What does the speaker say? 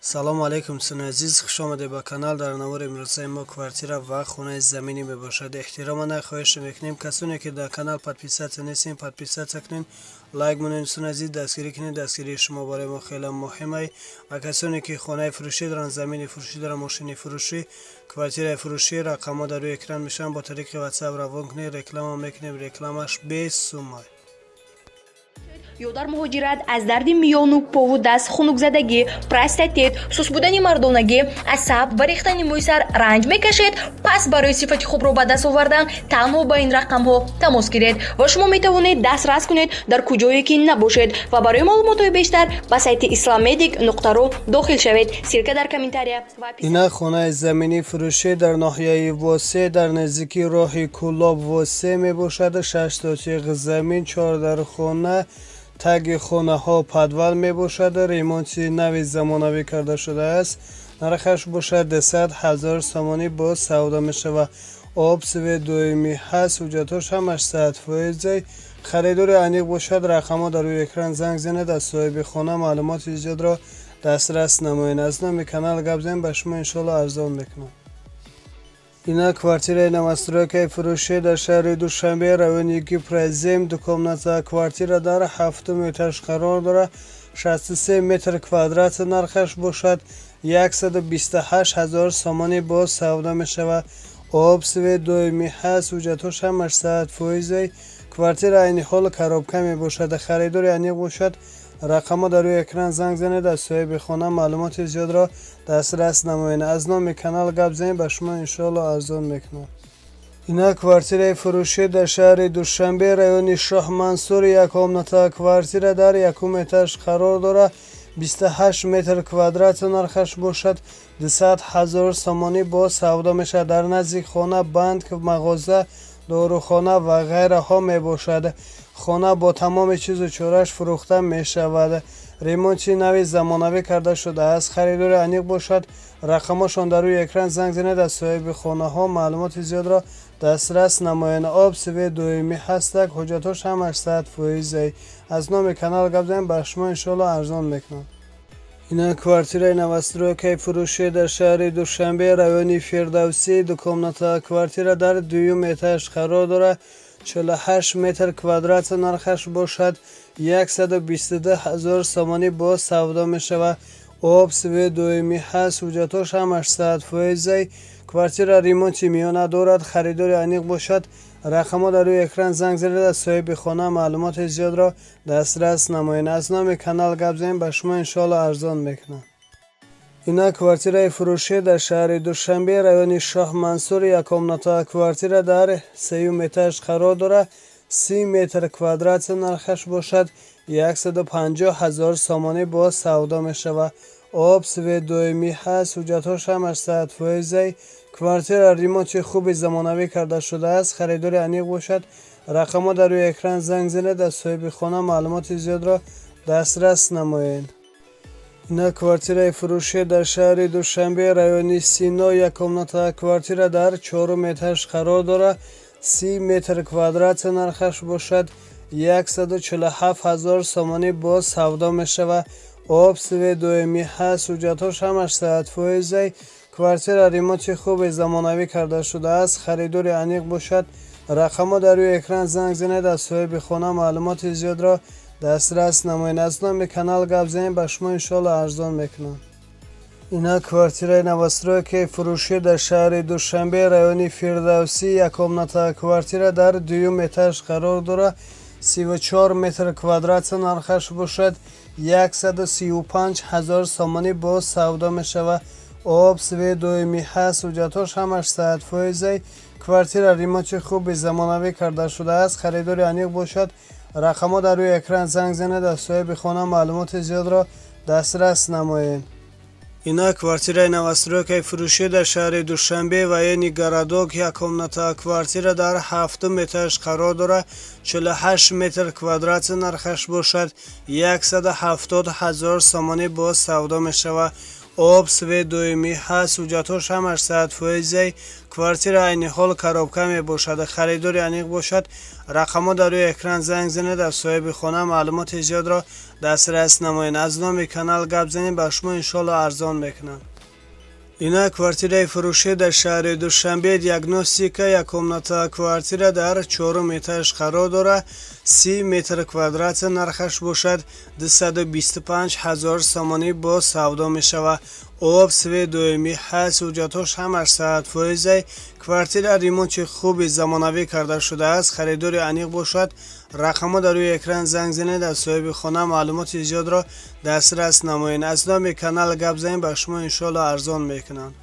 Салому алайкум, дӯстони азиз, хуш омадед ба канал. Дар навори имрӯзаи мо квартира ва хонаи заминӣ мебошад. Эҳтиромона хоҳиш мекунем, касоне ки дар канал подписаться нестем, подписаться кунед, лайк монед. Дӯстони азиз, дастгирӣ кунед, дастгирии шумо барои мо хеле муҳим ай. Ва касоне ки хонаи фурӯшӣ доранд, замини фурӯшӣ доранд, мошини фурӯшӣ, квартираи фурӯшӣ, рақамҳо дар рӯи экран мешаванд, бо тариқи WhatsApp равон кунед, реклама мекунем, рекламаш бесумай. Ё дар муҳоҷират аз дарди миёну пову даст, хунукзадагӣ, простатит, суст будани мардонагӣ, асаб ва рехтани мӯи сар ранҷ мекашед, пас барои сифати хубро ба даст овардан танҳо ба ин рақамҳо тамос гиред ва шумо метавонед дастрас кунед, дар куҷое ки набошед. Ва барои маълумотҳои бештар ба сайти islamedic.ru дохил шавед, ссылка дар комментария ва Ина хонаи заминӣ фурӯшӣ дар ноҳияи Восе, дар наздикии роҳи Кӯлоб Восе мебошад. 6 сотиқ замин, чор дар хона, таги хонаҳо подвал мебошад. Ремонти нави замонавӣ карда шудааст. Нархаш бошад 200 000 сомонӣ, боз савдо мешавад. Об, свет доимӣ ҳаст, ҳуҷҷатҳош ҳамаш 100%. Харидори аниқ бошад, рақамҳо дар рӯи экран, занг занед, аз соҳиби хона маълумоти зиёдро дастрас намоед. Аз номи канал гап занед, ба шумо иншоалло арзон мекунам. Ина квартираи новостройкаи фурӯшӣ дар шаҳри Душанбе, райони Гипрозем, двухкомната квартира дар ҳафтум этаж қарор дорад, 63 метр квадрат. Нархаш бошад 128 ҳазор сомонӣ, боз савдо мешавад. Об, свет доимӣ ҳаст, ҳуҷҷатҳош ҳамаш 100%. Квартира айни ҳол коробка мебошад. Харидори аниқ бошад, рақамҳо дар рӯи экран, занг занед, аз соҳиби хона маълумоти зиёдро дастрас намоед. Аз номи канал гап занед, ба шумо иншоалло арзон мекунам. Ина квартираи фурӯшӣ дар шаҳри Душанбе, райони Шоҳмансур, яккомната квартира дар якум этаж қарор дорад, 28 метр квадрат. Нархаш бошад 200 ҳазор сомонӣ, боз савдо мешавад. Дар назди хона банк, мағоза, дорухона ва ғайраҳо мебошад. Хона бо тамоми чизу чораш фурӯхта мешавад. Ремонти нави замонавӣ карда шудааст. Харидори аниқ бошад, рақамҳошон дар рӯи экран, занг занед, аз соҳиби хонаҳо маълумоти зиёдро дастрас намоянд. Об, свет доимӣ ҳастак, ҳуҷҷатҳош ҳамаш 100%. Аз номи канал гап занед, ба шумо иншоалло арзон мекунам. Ина квартираи новостройкаи фурӯшӣ дар шаҳри Душанбе, райони Фирдавсӣ, двухкомната квартира дар дуюм этаж қарор дорад, 48 метр квадрат. Нархаш бошад 122 ҳазор сомонӣ, боз савдо мешавад. Об, свет доимӣ ҳаст, ҳуҷҷатҳош ҳамаш 100%. Квартира ремонти миёна дорад. Харидори аниқ бошад, рақамҳо дар рӯи экран, занг занед, аз соҳиби хона маълумоти зиёдро дастрас намоед. Аз номи канал гап занед, ба шумо иншоалло арзон мекунам. Ина квартираи фурӯшӣ дар шаҳри Душанбе, райони Шоҳмансур, яккомната квартира дар сеюм этаж қарор дорад, 30 метр квадрат. Нархаш бошад 150 ҳазор сомонӣ, боз савдо мешавад. Об, свет доимӣ ҳаст, ҳуҷҷатҳош ҳамаш 100%. Квартира ремонти хуби замонавӣ карда шудааст. Харидори аниқ бошад, рақамҳо дар рӯи экран, занг занед, аз соҳиби хона маълумоти зиёдро дастрас намоед. Ина квартираи фурӯшӣ дар шаҳри Душанбе, райони Сино, яккомната квартира дар чорум этаж қарор дорад, 30 метр квадрат. Нархаш бошад 147 ҳазор сомонӣ, боз савдо мешавад. Об, свет доимӣ ҳаст, ҳуҷҷатҳош ҳамаш 100%. Квартира ремонти хуби замонавӣ карда шудааст. Харидори аниқ бошад, рақамҳо дар рӯи экран, занг занед, аз соҳиби хона маълумоти зиёдро дастрас намоед. Аз номи канал гап занед, ба шумо иншоалло арзон мекунам. Ина квартираи новостройкаи фурӯшӣ дар шаҳри Душанбе, райони Фирдавсӣ, яккомната квартира дар дуюм этаж қарор дорад, 34 метр квадрат. Нархаш бошад 135 ҳазор сомонӣ, боз савдо мешавад. Об, свет доимӣ ҳаст, ҳуҷҷатҳош ҳамаш 100%. Квартира ремонти хуби замонавӣ карда шудааст. Харидори аниқ бошад, рақамҳо дар рӯи экран, занг занед, аз соҳиби хона маълумоти зиёдро дастрас намоед. Ина квартираи новостройкаи фурӯшӣ дар шаҳри Душанбе, Военный городок, яккомната квартира дар ҳафтум этаж қарор дорад, 48 метр квадрат. Нархаш бошад 170 ҳазор сомонӣ, боз савдо мешавад. Об, свет доимӣ ҳаст, ҳуҷҷатҳош ҳамаш 100 фоизай. Квартира айни ҳол коробка мебошад. Харидори аниқ бошад, рақамҳо дар рӯи экран, занг занед, аз соҳиби хона маълумоти зиёдро дастрас намоед. Аз номи канал гап занед, ба шумо иншоалло арзон мекунанд. Ина квартираи фурӯшӣ дар шаҳри Душанбе, Диагностика, яккомната квартира дар чорум этаж қарор дорад, 30 метр квадрат, нархаш бошад 225 ҳазор сомонӣ, боз савдо мешавад. Об, свет доимӣ ҳаст, ҳуҷҷатҳош ҳамаш 100 фоизай. Квартира ремонти хуби замонавӣ карда шудааст. Харидори аниқ бошад, рақамҳо дар рӯи экран, занг занед, аз соҳиби хона маълумоти зиёдро дастрас намоед. Аз номи канал гап занед, ба шумо иншоалло арзон мекунанд.